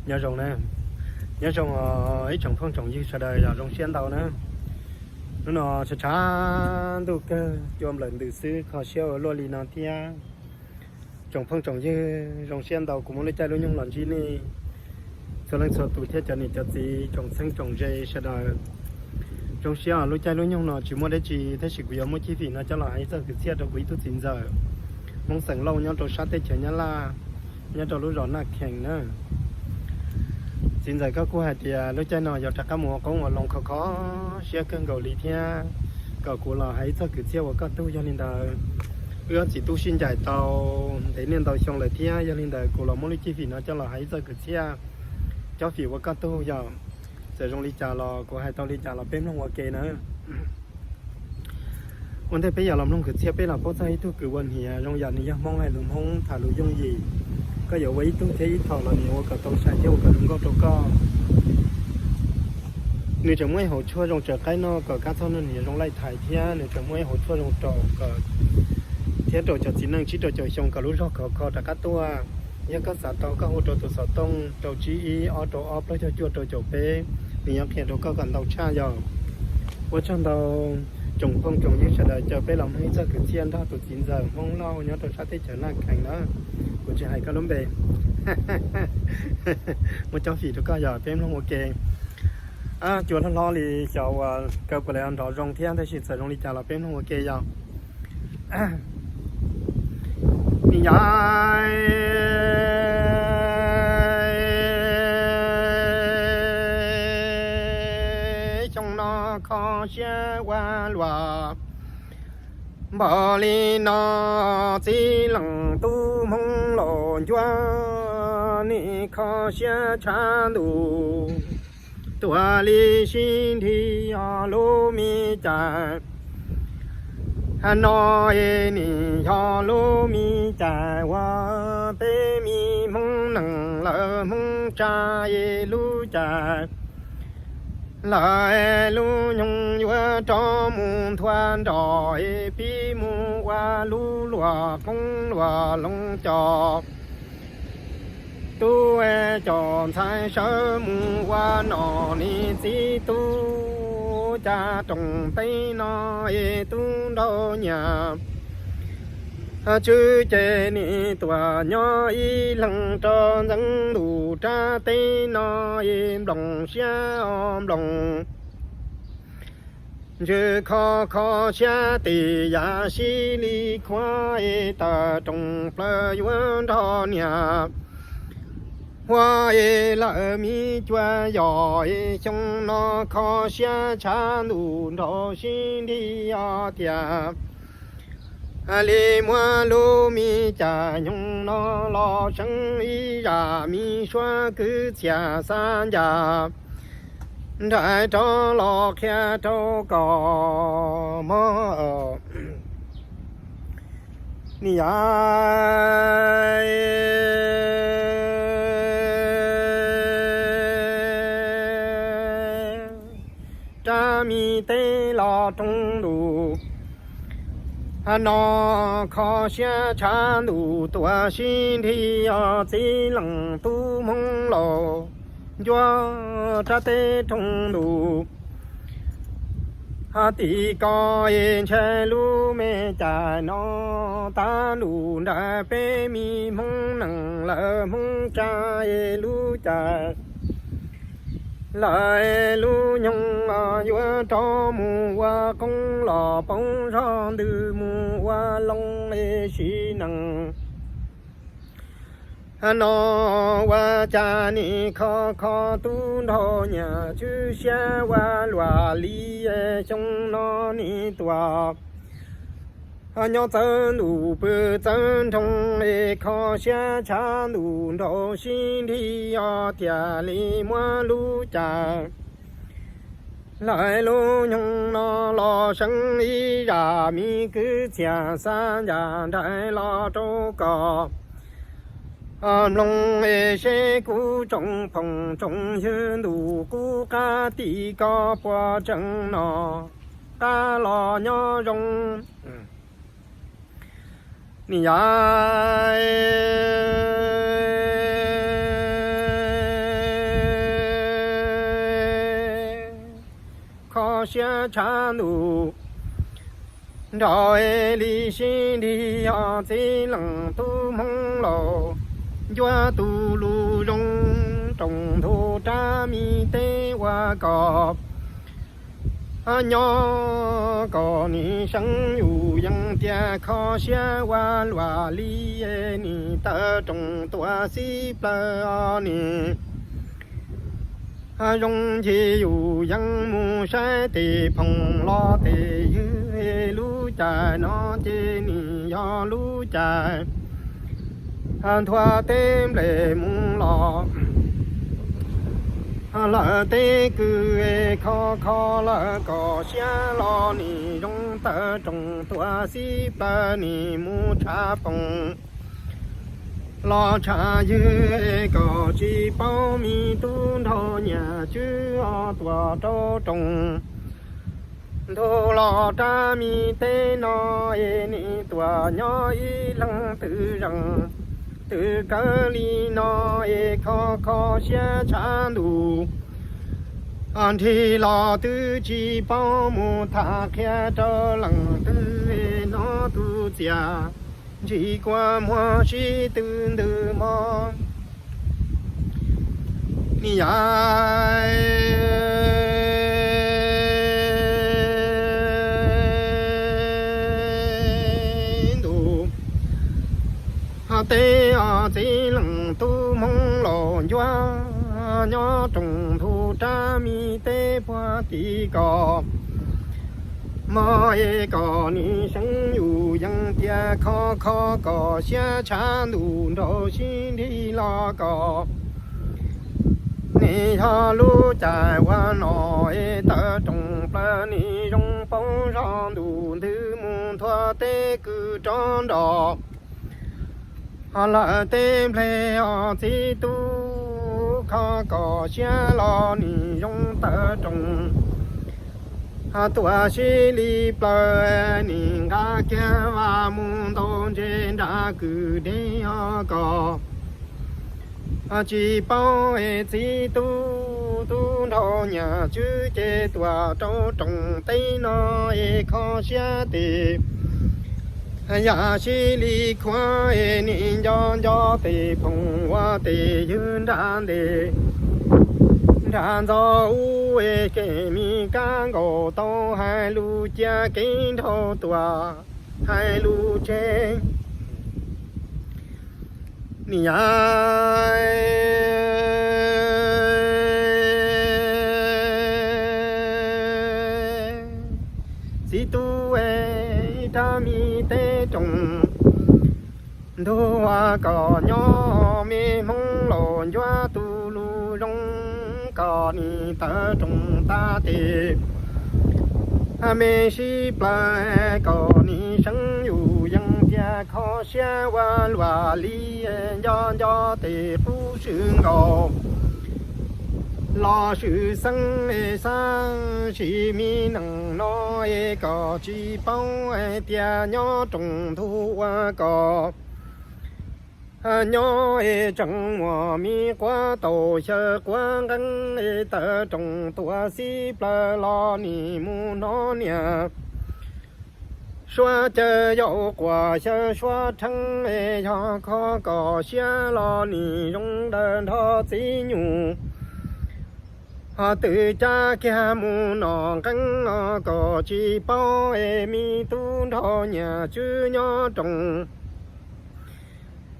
Nyob zoo na, nyob zoo os ib tsoom phooj tsoom ywg sawv daws, yog zoo siab ntau na. Hnub no tshav tshav ntuj kawg, cua nplawm ntws xwb, kho siab ua luaj li no thiab. Tsoom phooj tsoom ywg, zoo siab ntau kuv muaj lub caij lub nyoog los ntsib nej txhua leej txhua tus thiab cov niam cov txiv, tsoom txheeb tsoom ze sawv daws. Zoo siab lub caij lub nyoog no tsis muaj dab tsi, tab sis kuv yuav muab cib fim no coj los hais ib txoj kwv txhiaj rau kuv ib tug txiv ntxawm Hmoob xeem Lauj nyob rau sab teb chaws Nyab Laj, nyob rau lub zos Naj Khees na. Txiv ntxawm, koj kuj hais tias lub caij no yog rov qab mus ua qoob ua loo, kho kho siab kawg nkaus li thiab, kom kuv los hais ib txoj kwv txhiaj ua koj tug. Yog li ntawd, wb ob txiv tub sib ncaim tau ntev niaj ntau xyoo lawm thiab, yog li ntawd kuv los muab lub cib fim no coj los hais ib txoj kwv txhiaj, cob fim ua koj tug. Yog txawm zoo li cas los kuv hais tau li cas los peb mloog ua ke na. Ua ntej peb yuav los mloog kwv txhiaj, peb los paub txog ib tug kwv ua niam, zoo yam nws yog Hmoob, hais lus Hmoob, tham lus yooj yim. Koj yuav ua ib tug thiab ib thaum los nws ua kom tau sai thiab ua kom zoo nkauj rau koj. Nws tseem muaj ib hauv tshuaj zoo tsaws qaib noj kom kab txhob noj niam zoo laij thaiv thiab, nws tseem muaj ib hauv tshuaj zoo rau kom, thiab rau cov txiv neej tsib rau caum xyoo kom lub zog khov kho rov qab tuaj. Yog koj xav tau, koj hu rau tus xov tooj rau tsib ib ob rau ob plaub caug cuaj rau caum peb, nws yuav qhia rau koj kom ntau tshaj. Yog ua tsaug ntau tsoom phooj tsoom ywg sawv daws, caw peb los mloog ib txoj kwv txhiaj nrog tus txiv ntxawm Hmoob Lauj nyob rau sab teb chaws Naj Khees na. Kuv tsis hais koj lub npe, muab cob fim rau koj, yog peb mloog ua ke. Cua hlob hlob li xyov uas kaw puas li nrov zoo thiab, tab sis txawm zoo li cas los peb mloog ua ke yog. Niam yau, xyoo no kho siab ua luaj npaum li no, txiv leej tub Hmoob Lauj Ncuab, nej kho siab tshav ntuj tuaj li sib nrhis, yog lub me cas no es nim yog lub me cas uas peb me Hmoob neeg lawv Hmoob tsa es lub cas lawv lub nyoog yuav rov mus nthua nroj es pib mus ua lub luam qoob luam loo coj tub coj ntxhais sawv mus ua nom, niam txiv tub cas rooj teb no es tub nraug nyab tswv ces nim tuaj nyob ib leeg rau ntxeev ntuj rab teb no es nplooj siab nplooj ntsws, kho kho siab tis yam sib li khuav es tawm rooj plaws yuav nrog niam hua es lawm me cua yos es xyoo no kho siab tshav ntuj nrog sib nrhis os tiag li. Muaj lub me cas nyoog no los seev ib zaj me suab kwv txhiaj xa ncas nraim rov los qhia rau koj mog. Niam yau, rab me teb los roog ntuj no kho siab tshav ntuj tuaj sib nrhis os txiv leej tub Hmoob Lauj Ncuab, rab teb roog ntuj hais tim koj es ntshai lub me cas no tav ntuj nraim peb me Hmoob neeg lawv Hmoob tsa es lub cas lawv lub nyoog yuav rov mus ua qoob los poob zog ntws mus ua loo es sim neej no ua cas nim kho kho tub nraug nyab tswv siab ua luaj li. Xyoo no nim tuaj nyob txawv ntuj pw txawv nroog es kho siab tshav ntuj nrog sib nrhis os tiag li. Muaj lub cas lawv lub nyoog no los seev ib zaj me kwv txhiaj xa ncas nraim los rau koj mloog es seb kuv tsoom phooj tsoom ywg ntuj qub qab tim koj puas tseem no qab los nyob zoo. Niam yau, siab tshav ntuj nrog li sib nrig os txiv leej tub Hmoob laus, ncuab tus lus zoo rooj ntug rab me teb ua kom nyob kom nim seev yus yees tias kho siab ua luaj li nim tawv rooj tuaj xib plaws os nim zoo ncig yus yees mus saib tes phoom los tes ywg lub caij no ces nim yog lub caij nthua teb nplej mus los lawm teb kws kho kho lawm kom siab los nim zoo tawv rooj tuaj xib plaws nim mus tshav phoom los tshav ywg kom tsis paub me tub nraug niam tswb os tuaj rau rooj ntug los rab me teb no es nim tuaj nyob ib leeg twb zeeg twb kawg li no es kho kho siab tshav ntuj nrig los twb tsis paub mus tham qhia rau leej twg hnov tus txiaj ntshis kua muag sib tw ntws mog. Nim yav ntuj teb os txiv leej tub Hmoob laus ncuab nyob rooj ntug rab me teb puag tim kom mog es kom nim seev yus yees tias kho kho kom siab tshav ntuj nrog sib nrig los kom nim yog lub caij ua no es tawv rooj plaws nim zoo poob zog ntuj ntws mus nthua teb kws rov nrog lawm teb nplej os txiv tub kho kom siab los nim zoo tawv rooj tuaj sib li plaws nim nqa kiag vaj mus ntaus ntses nram kwj deg os kom tsis paub es txiv tub tub nraug niam tswb ces tuaj rau rooj teb no es kho siab tes yam sib li khuav es nim nco nco tes phoom ua tes ywg nram ntej nram ntxo ub es kev me kab nkaus tau hais lus cia kev nraug tuaj hais lus tseg. Nim yav txiv tub es rab me teb rooj ntug ua kom nyob me Hmoob laus ncuab tus lus zoo kom nim tawv rooj tas tes me sib plaws kom nim seev yus yees tias kho siab ua luaj li nco nco tes qub swm nkaus los swm xeeb xab sim me neej no es kom tsis paub tias nyob rooj ntug ua kom nyob es tseem muaj me quav taus xyaw quav nqeeb es tawv rooj tuaj xib plaws los nim mus hnov niam suav caw yaus quas xyaw suav rheeb es yog kho kom siab los nim zoo dawb nrog txiv nyuj ho twb cab kiag mus noj nqeeb os kom tsis paub es me tub nraug niam tswb nyob rooj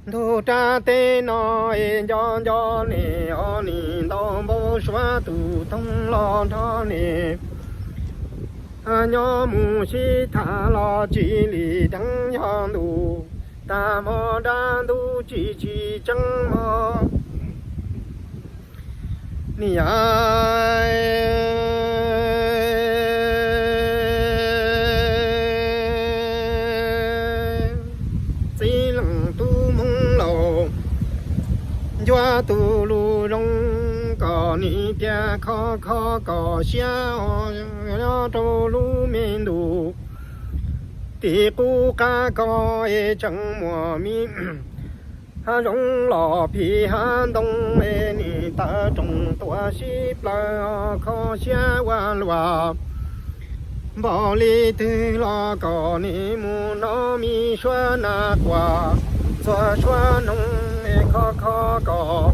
ntug rab teb no es nco nco ne os nim ntaus npau suav tus toog los nrog ne nyob mus sib tham los tsis lim dheev yog ntuj tag hmo dab ntub tsis tsis tseeb mog. Nim yav txiv leej tub Hmoob laus ncuab tus lus zoo kom nim tias kho kho kom siab nyob rau lub me ntuj tim qub qab ko es tseem muaj me hav zoov los phim hav ntoo es nim tawv rooj tuaj sib plaws kho siab ua luaj Npaum li twg los kom nim mus hnov me suab nas quas, txhua suab noog es khov kho kom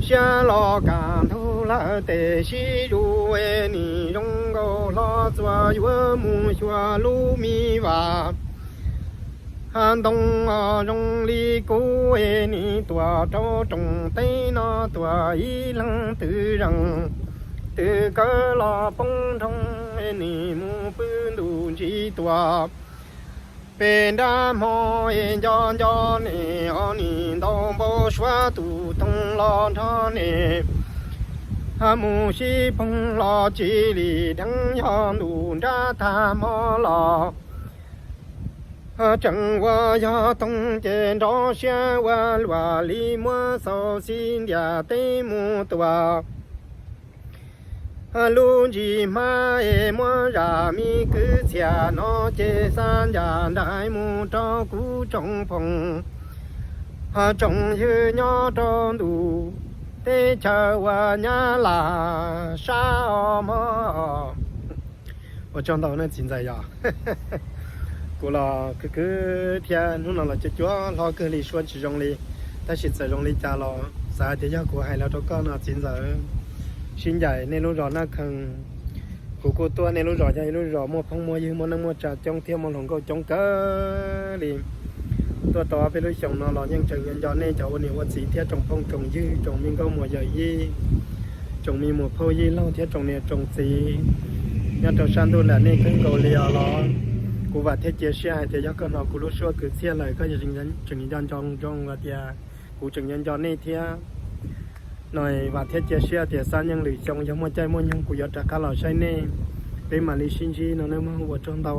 siab los kam ntug lawm tes sib zus es nim zoo nkaus hlo txuas yuav mus xyuas lub me vas. Ntoo os zoo li kub es nim tuam rau rooj teb no tuam ib leeg twb zees, twb kawg los poob nroog es nim mus pw ntuj ntsis tuam. Pem nrab hmo es nco nco nim os nim ntau npau suav tus toog los nrho nim mus sib poog los tsis li dheev yog ntuj nrab tag hmo los tseem ua yog toog ces nrov siab ua luam li muab xaus xib ntiam teb mus tuam. Lub ntsis hmab es muab zam me kwv txhiaj no ces xa ncas nraim mus rau kuv tsoom phooj tsoom ywg nyob rau ntuj teb chaws uas Nyab Laj sab os mog. Ua tsaug ntau nej txiv ntxawm yog kuv los khwv khwv thiab hnub no los cuab cuab hlob kawg li suab tsis zoo li, tab sis txawm zoo li cas los xav hais tias yog kuv hais los rau koj no txiv ntxawm. Sib ncaim nej lub zos Naj Khee, kuv kuj tuaj nej lub zos yog ib lub zos muaj phooj muaj ywg muaj neej muaj tsa coob thiab muaj hluas nkauj coob kawg li. Tuaj tau peb lub xyoos no los yeej tseem nco nco nej cov ua niam ua txiv thiab tsoom phooj tsoom ywg tsoom me nkauj muam yawm yij, tsoom me muam phauj yij laug thiab tsoom niam tsoom txiv nyob rau sab ntuj nram nej kawg nkaus li os los. Kuv vam thiab cia siab hais tias yog koj hnov kuv lub suab kwv txhiaj lawm koj tseem nco nco zoo hais tias kuv tseem nco nco nej thiab no. Vam thiab cia siab tias xab yeej lwm xyoo yog muaj caij muaj nyoog kuv yuav rov qab los saib nej, peb mam li sib ntsib no nawb mog. Ua tsaug ntau.